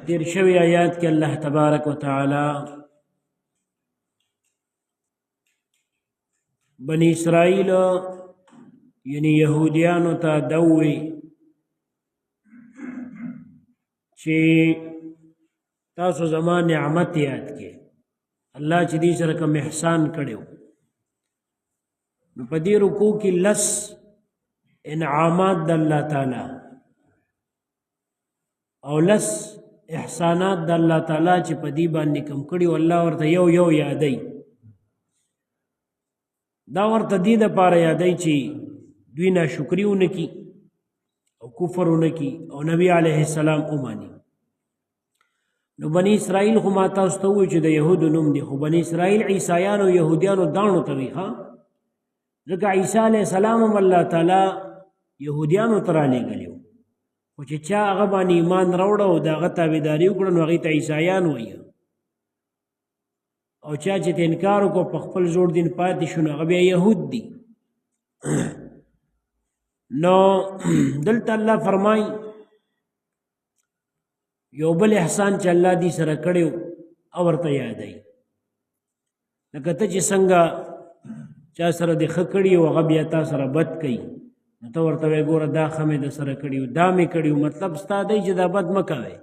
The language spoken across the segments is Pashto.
تیر شوی آیات کې الله تبارک وتعالى بنی اسرائیل یعنی يهوديانو ته دوی چې تاسو زما نعمت یاد کې، الله چې دې سره کوم احسان کړو. نو په دې رکو کې لس انعامات د الله تعالی او لس احسانات د الله تعالی چې په دې باندې کم کړي، الله ورته یو یو یادای. دا ورته دې د پاره یادای چې دوی ناشکری ونکي او کفر ونکي او نبی علیه السلام وماني. نو بنی اسرائیل خو ما تاسو ته وویل چې د یهودو نوم دی، خو بنی اسرائیل عیسایانو یهودیانو داڼو ته وي، ښه، ځکه عیسی علیه السلام هم الله تعالی یهودیانو ته رالیږلی و، خو چې چا هغه باندې ایمان راوړه او د هغه تابعداري وکړه نو هغې ته عیسایان وایي، او چا چې ته انکار وکړو په خپل زوړ دین پاتې شو نو هغه بیا یهود دي. نو دلته الله فرمایي یو بل احسان چې الله دې سره کړی او ورته یادوي، لکه ته چې څنګه چا سره دې ښه کړي او هغه بیا تا سره بد کوي، نو ته ورته وایې ګوره دا ښه مې د سره کړي او دا مې کړي، مطلب ستا دی چې دا بد مه کوې.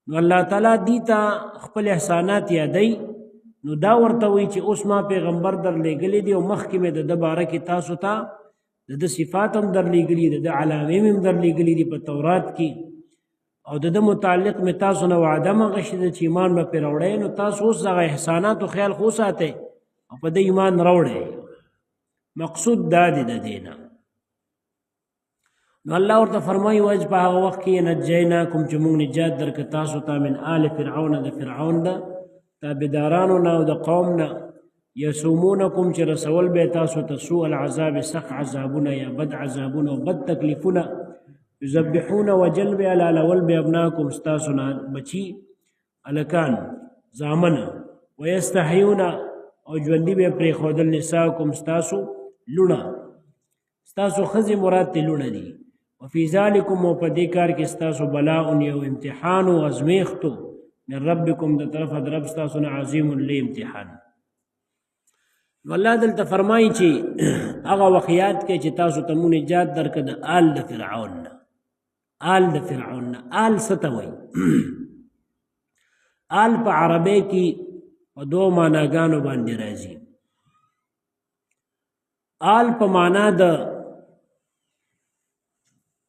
نو الله تعالی دې ته خپل احسانات یادوي. نو دا ورته وایي چې اوس ما پیغمبر در لېږلی دی او مخکې مې د ده باره کې تاسو ته د ده صفات هم در لېږلي، د ده علامې مې هم در لېږلي دي په تورات کې، او د ده متعلق مې تاسو نه وعده هم غشې ده چې ایمان به پرې راوړی. نو تاسو اوس دغه احساناتو خیال خو وساتئ او په ده ایمان راوړی. مقصود دا دی د دې نه. نو الله ورته فرمایي وایي په هغه وخت کې نجیناکم چې موږ نجات درکړ تاسو ته من آل فرعون، د فرعون ده تابعدارانو نه او د قوم نه، یسومونکم چې رسول به تاسو ته سوء العذاب، سخت عذابونه یا بد عذابونه او بد تکلیفونه، یذبحون وجل به حلالول به ابناکم ستاسو نه بچي هلکان زامن، ویستحیون او ژوندي به پرېښودل نساکم ستاسو لوڼه، ستاسو ښځې مراد ترې لوڼه دي. وفي ذلکم او په دې کار کې ستاسو بلاء یو امتحان او ازمیښت من ربکم د طرفه د رب ستاسو نه عظیم لوی امتحان. نو الله دلته فرمایي چې هغه وخت یاد کړئ چې تاسو ته مونږ نجات درکړ د آل د فرعون نه. آل د فرعون نه، آل څه ته وایي؟ آل په عربی کې په دوو معناګانو باندې راځي. آل په معنا د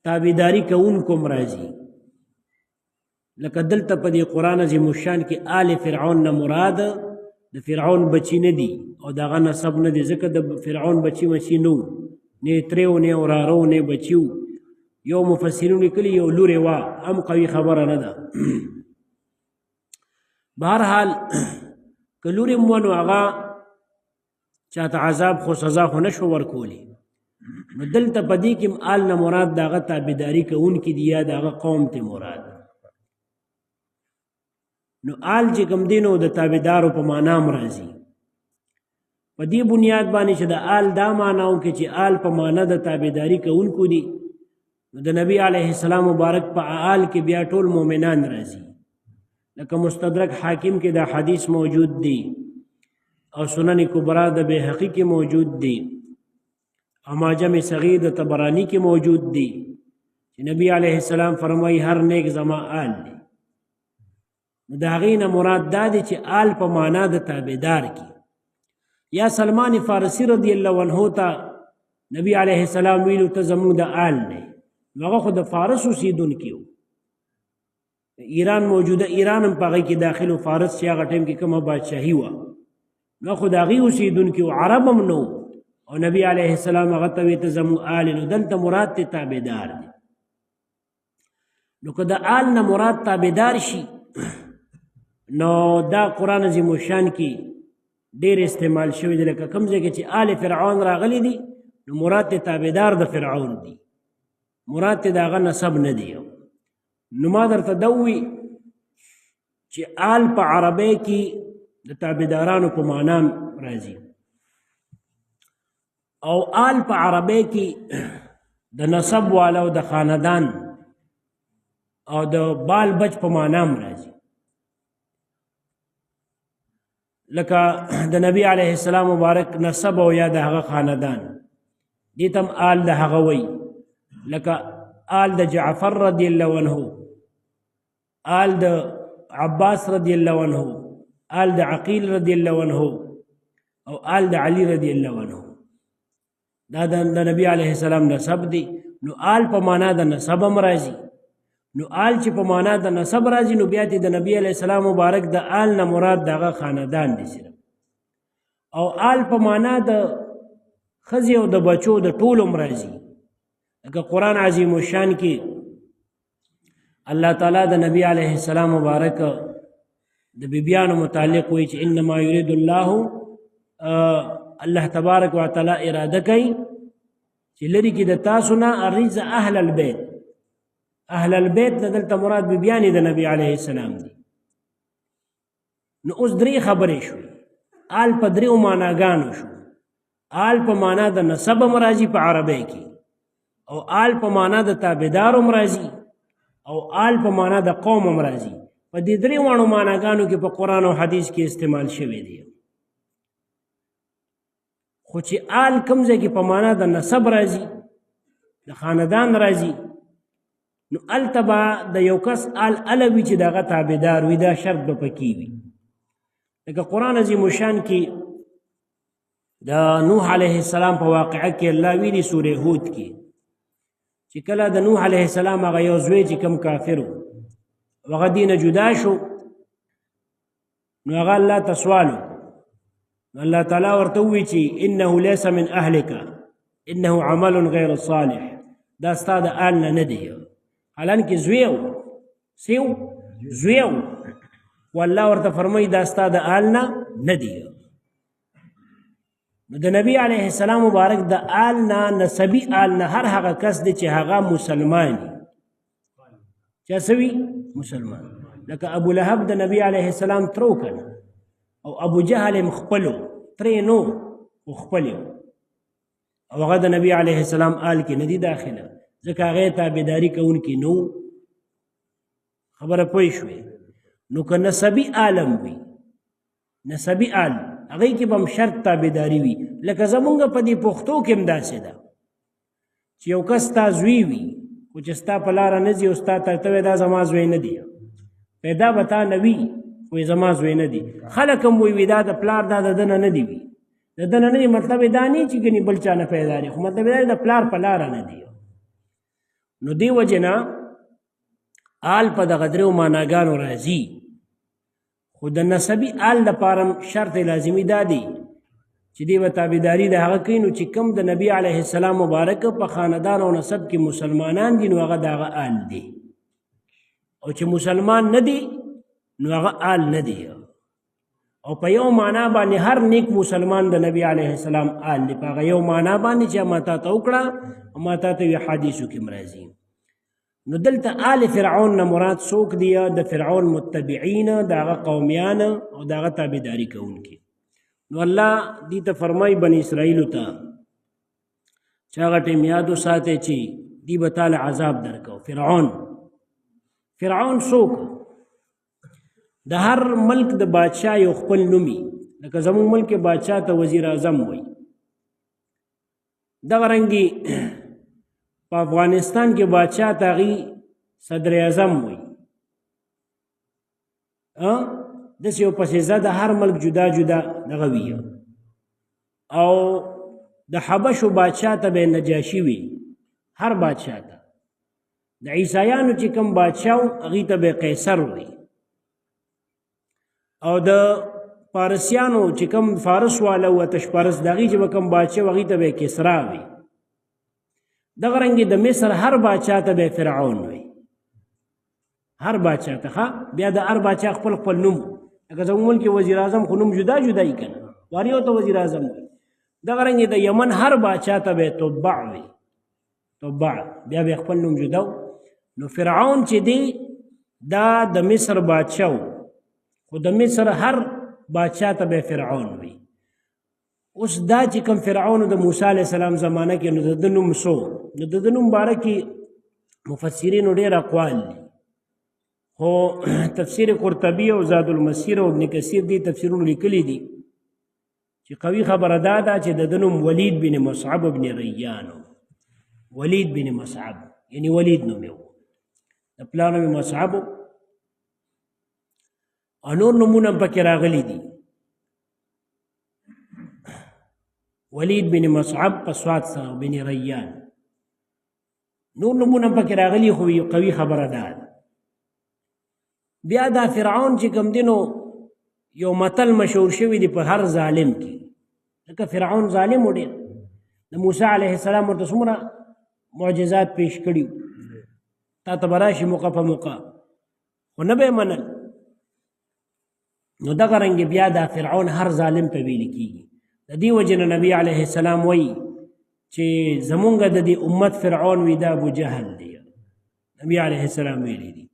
تابعداري کوونکو هم راځي، لکه دلته په دې قرآن عظیم الشان کې آل فرعون نه مراد د فرعون بچی نه دي او دغه نسب نه دي، ځکه د فرعون بچی مچی نه وو، نه ترې و، نه وراره و، نه بچی وو. یو مفسرین لیکلي یو لور یې وه، هم قوي خبره نه ده. بهرحال که لور یې هم وه نو هغه چاته عذاب خو سزا خو نه شو ورکولی. نو دلته په دې کې هم آل نه مراد د هغه تابعداري کوونکي دي یا د هغه قوم ته مراد. نو آل چې کوم دی نو د تابعدارو په معنا هم راځي. په دې بنیاد باندې چې د آل دا معنا وکړي چې آل په معنا د تابعداري کوونکو دي، نو د نبی علیه السلام مبارک په آل کې بیا ټول مؤمنان راځي، لکه مستدرک حاکم کې دا حدیث موجود دی او سنن کبرا د بیهقي کې موجود دی او معجم صغیر د طبراني کې موجود دی چې نبی علیه السلام فرمایي هر نیک زما آل دی. نو د هغې نه مراد دا دی چې آل په معنا د تابعدار کې. یا سلمان فارسی رضی الله عنه ته نبی علیه السلام ویلو ته زموږ د آل دی، نو هغه خو د فارس اوسېدونکی و، ایران موجوده ایران هم په هغې کې داخل و، فارس چې هغه ټایم کې کومه بادشاهي وه، نو خو د هغې اوسېدونکي و، عرب هم نه و، او نبی علیه السلام هغه ته وایي ته زموږ آل. نو دلته مراد ته تابعدار دی. نو که د آل نه مراد تابعدار شي نو دا قرآن عظیم الشان کې ډېر استعمال شوی دی، لکه کوم ځای کې چې آل فرعون راغلی دي نو مراد ته تابعدار د فرعون دی، مراد ته د هغه نسب نه دی. نو ما درته دا ووایي چې آل په عربی کې د تابعدارانو په معنا راځي او آل په عربی کې د نسب والا او د خاندان او د بال بچ په معنا هم راځي. لکه د نبی علیه السلام مبارک نسب او یا د هغه خاندان، دې ته هم آل د هغه وایي. لکه آل د جعفر رضی الله عنه، آل د عباس رضی الله عنه، آل د عقیل رضی الله عنه، او آل د علی رضی الله عنه. دا د نبی علیه السلام نسب دی. نو آل په معنا د نسب هم راځي. نو آل چې په معنا د نسب راځي، نو بیا د نبی علیه السلام مبارک د آل نه مراد دغه خاندان دی صرف. او آل په معنا د ښځې او د بچو د ټولو هم راځي. لکه قرآن عظیم الشان کې الله تعالی د نبی علیه السلام مبارک د بیبیانو متعلق وایي چې انما یرید الله، الله تبارک وتعالی اراده کوي چې لري کې د تاسو نه الرجز اهل البیت. اهل البیت نه دلته مراد بیبیانې د نبی علیه السلام دي. نو اوس درې خبرې شوې. آل په دریو معناګانو شو. آل په معنا د نسب هم راځي په عربۍ کې، او آل په معنا د تابعدار هم راځي، او آل په معنا د قوم هم راځي. په دې درې واړو معناګانو کې په قرآن او حدیث کې استعمال شوی دی. خو چې آل کوم ځای کې په معنا د نسب راځي، د خاندان راځي، نو هلته به د یو کس آل اله وي چې د هغه تابعدار وي، دا شرط به پکې وي. لکه قرآن عظیم الشان کې د نوح علیه السلام په واقعه کې الله ویلي سورې هود کې چې کله د نوح علیه السلام هغه یو زوی چې کوم کافر و، هغه دینه جدا شو، نو هغه الله ته سوال وکړو. الله تعالی ورته وویل چې انه لیس من اهلک انه عمل غیر صالح، دا ستا د آل نه نه دی. حالانکه زوی و، څه و؟ زوی و. والله ورته فرمایي دا ستا د آل نه نه دی. نو د نبی علیه السلام مبارک د آل نه، نسبي آل نه هر هغه کس دی چې هغه مسلمان وي. چا څه وي؟ مسلمان. لکه ابو لهب د نبی علیه السلام ترو که نه، او ابو جهل هم خپلو ترې نو خو خپل یې، او هغه د نبی علیه السلام آل کې نه دی داخله، ځکه هغې تابعداري کوونکي نه وو. خبره پوه شوې؟ نو که نسبي عالم وي، نسبي آل هغې کې به هم شرط تابعداري وي. لکه زمونږ په دې پښتو کې هم داسې ده چې یو کس ستا زوی وي، خو چې ستا په لاره نه ځي او ستا ته وایي دا زما زوی نه دی، پیدا به تا نه وي خو یې زما زوی نه دی. خلک هم وایي دا د پلار دا د ده نه نه دی وي، د ده نه نه دی مطلب یې دا نه چې ګنې بل چا نه پیدا دی، خو مطلب یې دا د پلار په لاره نه دی. نو دې وجې نه آل په دغه دریو معناګانو راځي. خو د نسبي آل دپاره هم شرط لازمي دا دی چې دی به تابعداري د هغه کوي، نو چې کوم د نبی علیه السلام مبارک په خاندان او نسب کې مسلمانان دي، نو هغه د هغه آل دی، او چې مسلمان نه دی نو هغه آل نه دی. او په یو معنا باندې هر نیک مسلمان د نبی علیه السلام آل دی، په هغه یو معنا باندې چې ما تا ته وکړه او ما تا ته وی حدیثو کې راځي. نو دلته آل فرعون نه مراد څوک دی؟ د فرعون متبعین، د هغه قومیان او د هغه تابعداري کوونکي. نو الله دې ته فرمایي بني اسرائیلو ته چې هغه ټیم یاد وساتئ چې دی به تاله عذاب درکو. فرعون، فرعون څوک؟ د هر ملک د بادشاه یو خپل نومي، لکه زموږ ملک بادشاه ته وزیر اعظم وایي. دغه رنګي په افغانستان کې بادشاه ته هغوی صدر اعظم وایي. داسې یو پسې د هر ملک جدا جدا دغه وي. او د حبشو بادشاه ته به نجاشي وي، هر بادشاه ته. د عیسایانو چې کوم بادشاه و هغوی ته به قیصر وي. او د فارسیانو چې کوم فارس والا و آتش پرست، د هغوی چې به کوم بادشاه و هغوی ته به کسرا وي. دغه رنګې د مصر هر بادشاه ته به فرعون وي، هر بادشاه ته. ښه، بیا د هر بادشاه خپل خپل نوم، لکه زموږ ملک کې وزیر اعظم خو نوم جدا جدا یي که نه، هر یو ته وزیر اعظم وي. دغه رنګې د یمن هر بادشاه ته به تبع وي، تبع بیا به خپل نوم جدا و. نو فرعون چې دی دا د مصر بادشاه و، خو د مصر هر بادشاه ته به فرعون وي. اوس دا چې کوم فرعون د موسی علیه السلام زمانه کې، نو د ده نوم څه و؟ نو د ده نوم باره کې مفسرینو ډېر اقوال دي. خو تفسیر قرطبی او زاد المسیر او ابن کثیر دی تفسیرونو لیکلي دي چې قوي خبره دا ده چې د ده نوم ولید بن مصعب بن ریان، ولید بن مصعب یعنی ولید نوم یې و، د پلار نوم یې مصعب او نور نومونه هم پکې راغلي دي. ولید بن مصعب په سواد سره بن ریان، نور نومونه هم پکې راغلي، خو یو قوي خبره ده. بیا دا فرعون چې کوم دی نو یو متل مشهور شوی دی په هر ظالم کې، ځکه فرعون ظالم و ډېر. د موسی علیه السلام ورته څومره معجزات پیش کړي، تا ته به راشي موقع په موقع، خو نه به یې منل. نو دغه رنګ بیا دا فرعون هر ظالم ته ویل کېږي. د دې وجې نه نبی علیه السلام وایي چې زمونږ د دې امت فرعون وي دا ابو جهل دی. نبی علیه السلام ویلي دي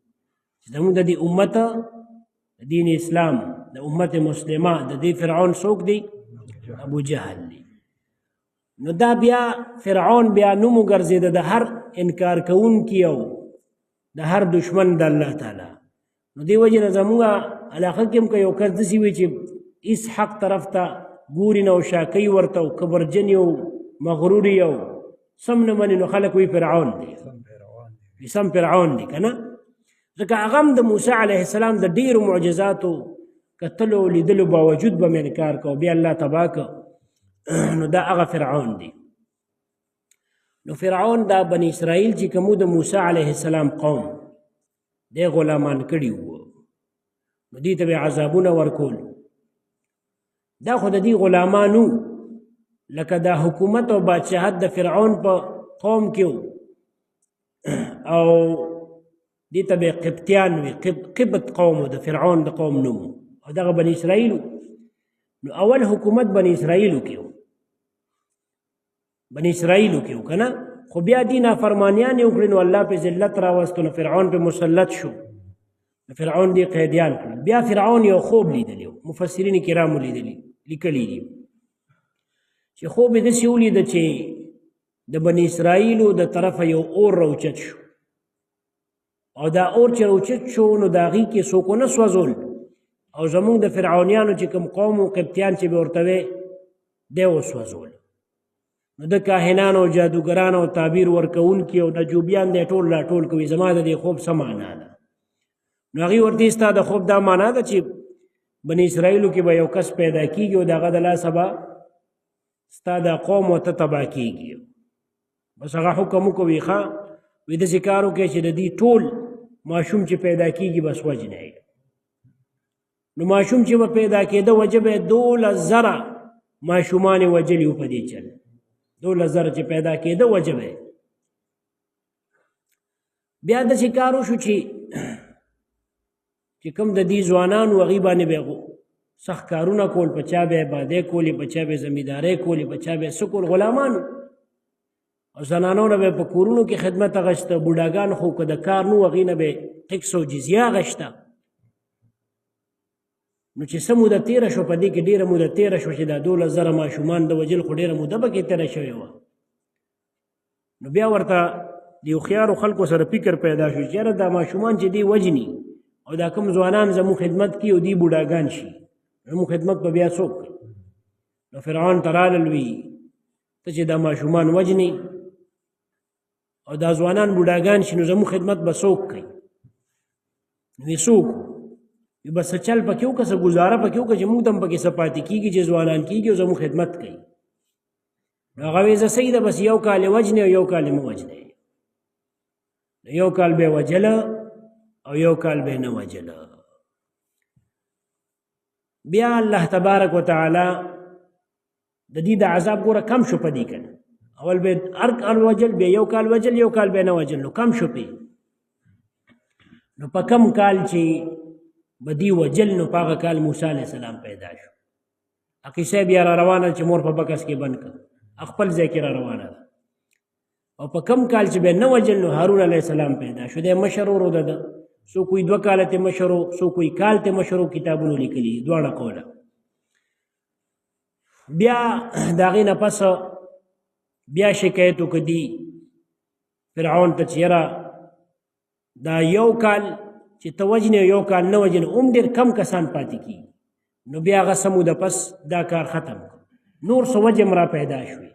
چې زمونږ د دې امت دین اسلام د امت مسلمه د دې فرعون څوک دی؟ ابو جهل دی. نو دا بیا فرعون بیا نوم وګرځېده د هر انکار کوونکي او د هر دشمن د الله تعالی. نو دې وجې نه زمونږ علاقه کې هم که یو کس داسې وي چې هیڅ حق طرف ته ګوري نه او شاکۍ ورته او کبرجن یو مغرور یو سم نه مني، نو خلک وایي فرعون دی، سم فرعون دی که نه. ځکه هغه هم د موسی علیه السلام د ډېرو معجزاتو کتلو او لیدلو باوجود به مې انکار کوو، بیا الله تباه کړ. نو دا هغه فرعون دی. نو فرعون دا بني اسرائیل چې کوم د موسی علیه السلام قوم دی غلامان کړي وو، نو دې ته به عذابونه ورکول. دا خو د دې غلامانو لکه دا حکومت او بادشاهت د فرعون په قوم کې او دې ته به قبطیان وي، قبط قوم د فرعون د قوم نوم او دغه بني اسرائیل. نو اول حکومت بني اسرائیلو کې و، بني اسرائیلو کې و که نه. خو بیا دې نافرمانیان یې وکړې، نو الله پې ذلت راوستو، نو فرعون پې مسلط شو، نو فرعون دې قیدیان کړل. بیا فرعون یو خوب لیدلی و، مفسرین کرامو لیدلی لیکلي دي چې خوب یې داسې ولیده چې د بني اسرائیلو د طرفه یو اور راوچت شو، او دا اور چې راوچت شو نو د هغې کې څوک ونه سوځول، او زمونږ د فرعونیانو چې کوم قوم و قبطیان چې به ورته وی دی وسوځول. نو د کاهنانو او جادوګرانو او تعبیر ورکوونکي او نجوبیان دی ټول راټول کوي، زما د دې خوب څه معنا ده؟ نو هغوی ورته ستا د خوب دا معنا ده چې بني اسرائیلو کې به یو کس پیدا کیږي او د هغه د لاسه به ستا دا قوم ورته تباه کیږي. بس هغه حکم وکړو، وی ښه وی داسې کار وکړئ چې د دې ټول ماشوم چې پیدا کیږي بس وژنه یې. نو ماشوم چې به پیدا کېده وجه به یې 12,000 ماشومان یې وژلي وو په دې چل، 12,000 چې پیدا کېده وجه به یې. بیا داسې کار وشو چې کوم د دې ځوانانو هغوی باندې به سخت کارونه کول، په چا به آبادۍ کولې، په چا به زمیندارۍ کولې، په چا به څه کول، غلامانو او زنانو نه به په کورونو کې خدمت اخیسته. بوډاګان خو که د کار نو هغوی نه به ټیکس او جزیه اخیسته. نو چې څه موده تېره شوه، په دې کې ډېره موده تېره شوه چې دا 12,000 ماشومان د وژل خو ډېره موده پکې تېره شوې وه. نو بیا ورته د هوښیارو خلکو سره فکر پیدا شو چې یاره دا ماشومان چې دی وژني او دا کوم ځوانان زموږ خدمت کوي او دی بوډاګان شي، زموږ خدمت به بیا څوک کوي؟ نو فرعون ته رالل وي ته چې دا ماشومان وژني او دا ځوانان بوډاګان شي نو زموږ خدمت به څوک کوي؟ نو یې څوک وي؟ بس څه چل پکې وکړه، څه ګزاره پکې وکړه چې موږ ته هم پکې څه پاتې کېږي چې ځوانان کېږي او زموږ خدمت کوي. نو هغه وایي زه صحیح ده، بس یو کال یې وژنې او یو کال یې مه وژنې. نو یو کال به یې وژله او یو کال به یې نه وژله. بیا الله تبارک وتعالی د دې د عذاب ګوره کم شو په دې که نه، اول به هر کال وژل، بیا یو کال وژل، یو کال به نه وژل، نو کم شو پې. نو په کم کال چې به دې وژل نو په هغه کال موسی علیه السلام پیدا شو. قصه بیا را روانه چې مور په بکس کې بند کړ، خپل ځای کې را روانه ده. او په کم کال چې به نه وژل نو هارون علیه السلام پیدا شو. دی مشر ورو ده، څوک وایي 2 کاله ته مشر و، څوک وایي کال ته مشر و، کتابونو لیکلي دواړه قوله. بیا د هغې نه پس بیا شکایت وکړه دي فرعون ته چې یاره دا یو کال چې ته وژنې یو کال نه وژنې، هم ډېر کم کسان پاتې کېږي. نو بیا هغه څه موده پس دا کار ختم کړ، نور څه وجې هم را پیدا شوې.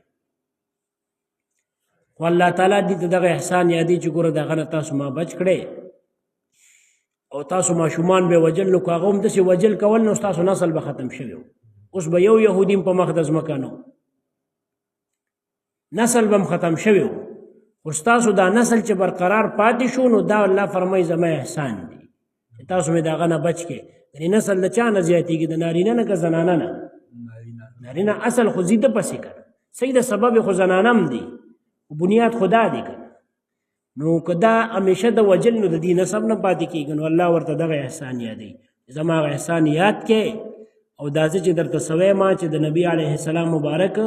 خو الله تعالی دې ته دغه احسان یادوي چې ګوره دغه نه تاسو ما بچ کړئ، او تاسو ماشومان به وژل، نو که هغه هم داسې وژل کول نو ستاسو نسل به ختم شوی و. اوس به یو یهودي هم په مخ د ځمکه نه، نسل به هم ختم شوی و. خو ستاسو دا نسل چې برقرار پاتې شو، نو دا الله فرمایي زما احسان دی چې تاسو مې د هغه نه بچ کړئ. یعنې نسل د چا نه زیاتېږي؟ د نارینه نه که زنانه نه؟ نارینه اصل خو زیده پسې که صحیح ده، سبب خو زنانه هم دی، بنیاد خدا دی که نو که دا همیشه د وجل نو د دې نسب نه پاتې کېږي. نو الله ورته دغه احسان یادوي، زما هغه احسان یاد کړئ. او دا زه چې درته سوی ما چې د نبي علیه السلام مبارک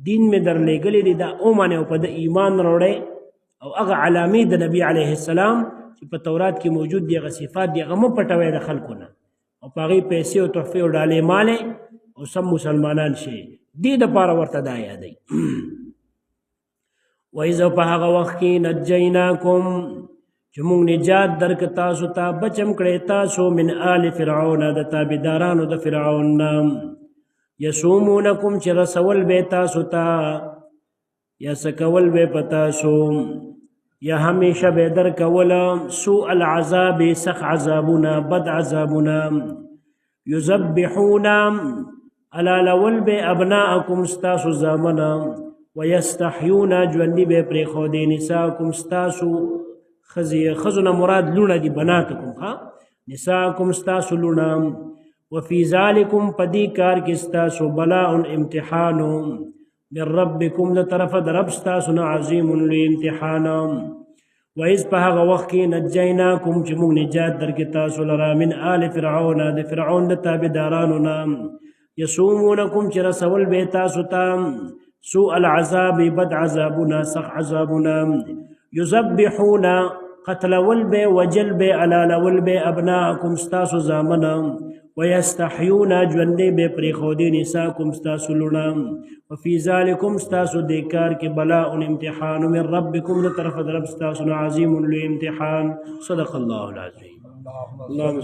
دین مې درلېږلی دی، دا ومنئ او په ده ایمان راوړئ، او هغه علامې د نبي علیه السلام چې په تورات کې موجود دي، هغه صفات دي، هغه مه پټوئ د خلکو نه، او په هغې پیسې او تحفې او ډالۍ مالئ او سم مسلمانان شئ. دې دپاره ورته دا یادوي. وایزه په هغه وخت کې نجیناکم، چې موږ نجات درک تاسو ته، بچم کړی تاسو من آل فرعون، د تابعدارانو د فرعون نه، یسومونکم، چې رسول به تاسو ته، یا سکول به په تاسو، یا همیشه به درکول سوء العذاب، سخ عذابونه، بد عذابونه. یذبحون، حلالول به ابناءکم، ستاسو زامنه، ویستحیون، ژوندي به پرېښودې نساءکم، ستاسو ښځې، ښځو نه مراد لوڼه دي، بناتکم، ښه نساءکم، ستاسو لوڼه. وفي ذلکم، په دې کار کې ستاسو بلاء، امتحان من ربکم، د طرفه د رب ستاسو نه عظیم لوی امتحان. وإذ په هغه وخت کې نجیناکم، چې موږ نجات درکړ تاسو لره من آل فرعون، د فرعون د تابعدارانو نه، یسومونکم، چې رسول به تاسو ته سوء العذاب، بد عذابونه، سخت عذابونه. یذبحون، قتلول به، وجل به، حلالول به ابناءکم، ستاسو زامنه، ویستحیون، ژوندې به پرېښودې نساکم، ستاسو لوڼه. وفي ذلکم، ستاسو دې کار کې بلاء، امتحان من ربکم، د طرفه د رب ستاسو نه عظیم لوی امتحان. صدق الله العظیم. اللهم